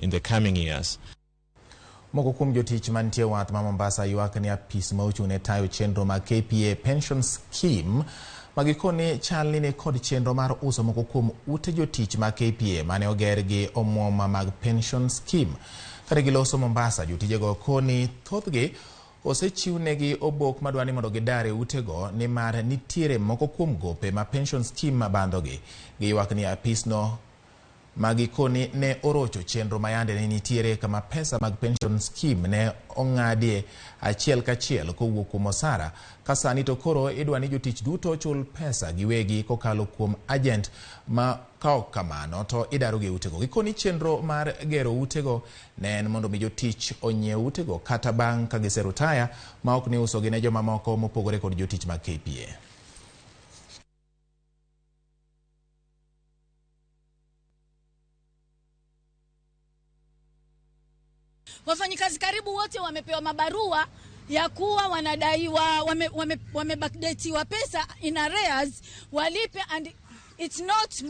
In the coming years. Moko kuom jotich mantie wath ma Mombasa ywak ni apis ma ochung' ne tayo chenro mag KPA Pension Scheme ma gikone chal ni nikod chenro mar uso moko kuom ute jotich mag KPA mane oger gi omuom mag Pension Scheme. Kane giloso Mombasa, jotijego koni thothgi osechiwnegi obok madwa ni mondo gidar e utego nimar nitiere moko kuom gope ma Pension Scheme bandhogi. Giywak ni apisno ma gikoni ne orocho chenro ma yande ne nitiere kama pesa mag pension scheme ne ong'adie achiel kachiel kowuok kuom osara ka sani to koro idwa ni jotich duto ochul pesa giwegi kokalo kuom agent ma ka ok kamano to idaro gi e utego. Gikoni chenro mar gero utego ne en mondo mi jotich onyiew utego kata bang' ka giserutaya ma ok ni usogi ne jomamoko mopogore kod jotich mag KPA. Wafanyikazi karibu wote wamepewa mabarua ya kuwa wanadaiwa, wame backdatiwa pesa in arrears walipe, and it's not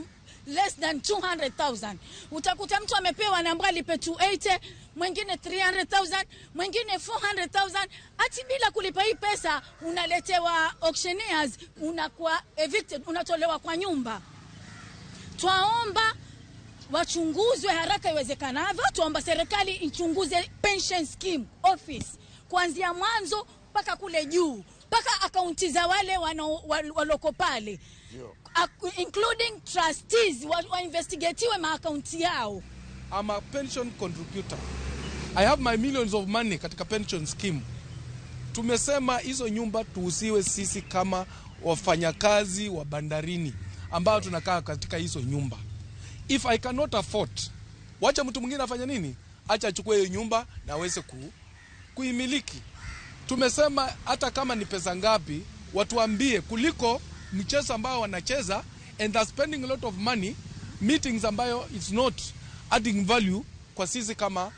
less than 200,000. Utakuta mtu amepewa anaambiwa alipe 280, mwingine 300,000, mwingine 400,000. Ati bila kulipa hii pesa unaletewa auctioneers, unakuwa evicted, unatolewa kwa nyumba. Twaomba wachunguzwe haraka iwezekanavyo. Tuomba serikali ichunguze pension scheme office kuanzia mwanzo mpaka kule juu, mpaka akaunti za wale waloko pale, including trustees wainvestigatiwe maakaunti yao. I'm a pension contributor. I have my millions of money katika pension scheme. Tumesema hizo nyumba tuuziwe sisi kama wafanyakazi wa bandarini ambao tunakaa katika hizo nyumba. If I cannot afford, wacha mtu mwingine afanye nini? Acha achukue hiyo nyumba na aweze kuimiliki. Tumesema hata kama ni pesa ngapi watuambie, kuliko mchezo ambao wanacheza and they're spending a lot of money meetings ambayo it's not adding value kwa sisi kama